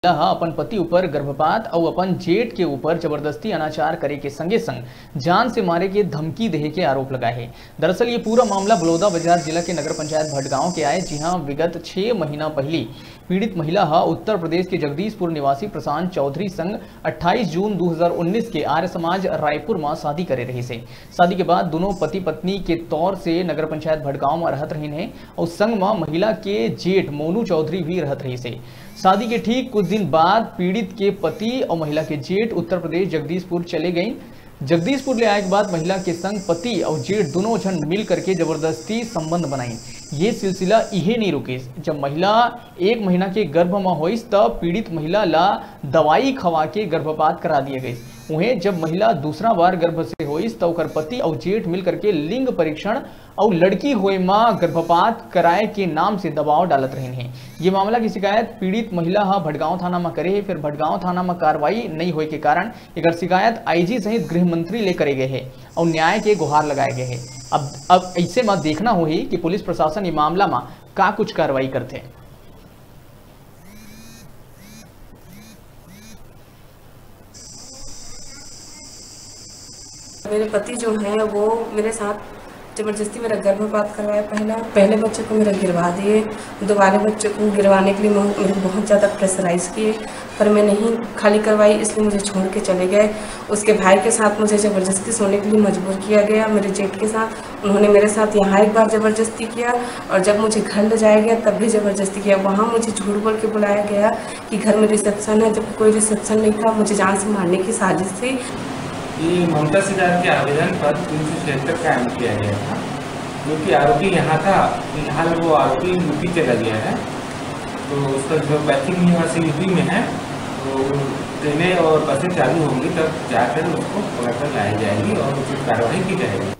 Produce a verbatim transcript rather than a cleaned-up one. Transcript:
महिला ह अपन पति ऊपर गर्भपात अउ अपन जेठ के ऊपर जबरदस्ती अनाचार करे के संगे संग जान से मारे के धमकी देहे के आरोप लगाए हे। दरअसल ये पूरा मामला बलौदा बाजार जिला के नगर पंचायत भटगांव के आए, जिहां विगत छह महीना पहिली पीड़ित महिला ह उत्तर प्रदेश के जगदीशपुर निवासी प्रशांत चौधरी संग अट्ठाईस जून दो हज़ार उन्नीस के आर्य समाज रायपुर म शादी करे रहिस हे। शादी के बाद दोनों पति पत्नी के तौर से नगर पंचायत भटगांव म रहत रहिन हे अउ संग म महिला के जेठ मोनू चौधरी भी रहत रहिस हे। शादी के ठीक कुछ दिन बाद पीड़ित के पति अउ महिला के जेठ उत्तर प्रदेश जगदीशपुर चले गईं। जगदीशपुर ले आए के बाद महिला के संग पति अउ जेठ दोनों झन मिल करके जबरदस्ती संबंध बनाइन। ये सिलसिला इहे नहीं रुकिस। जब महिला एक महीना के गर्भ म होइस, तब पीड़ित महिला ला दवाई खवा के गर्भपात करा दिए गइस। उहें, जब महिला दूसरा बार गर्भ से होइस, त ओकर पति अउ जेठ मिल करके लिंग परीक्षण अउ लड़की होए म गर्भपात कराए के नाम से दबाव डालत रहिन हे। ये मामला की शिकायत पीड़ित महिला ह भटगांव थाना म करे हे, फिर भटगांव थाना म कार्रवाई नइ होए के कारण एकर शिकायत आईजी सहित गृह मंत्री ले करे गए हे अउ न्याय के गुहार लगाए गए हे। अब, अब ऐसे म देखना होही कि पुलिस प्रशासन ये मामला म का कुछ कार्रवाई करथे। मेरे पति जो हैं, वो मेरे साथ जबरदस्ती मेरा गर्भपात करवाए। पहला, पहले बच्चे को मेरा गिरवा दिए, दोबारा बच्चे को गिरवाने के लिए मेरे को बहुत ज़्यादा प्रेशराइज किए, पर मैं नहीं खाली करवाई, इसलिए मुझे छोड़ के चले गए। उसके भाई के साथ मुझे जबरदस्ती सोने के लिए मजबूर किया गया, मेरे जेठ के साथ। उन्होंने मेरे साथ यहाँ एक बार जबरदस्ती किया, और जब मुझे घर ले जाया गया, तब भी जबरदस्ती किया। वहाँ मुझे झूठ बोल के बुलाया गया कि घर में रिसेप्शन है, जबकि कोई रिसेप्शन नहीं था। मुझे जान से मारने की साजिश थी। ये ममता सिद्धार्थ के आवेदन पर तीन सौ छिहत्तर कायम किया गया था, जो कि आरोपी यहाँ था, फिलहाल वो आरोपी यूपी चला गया है। तो उसका जो पैतृक निवासी यूपी में है, तो ट्रेनें और बसें चालू होंगी, तब जाकर उसको पकड़ कर लाई जाएगी और उचित कार्रवाई की जाएगी।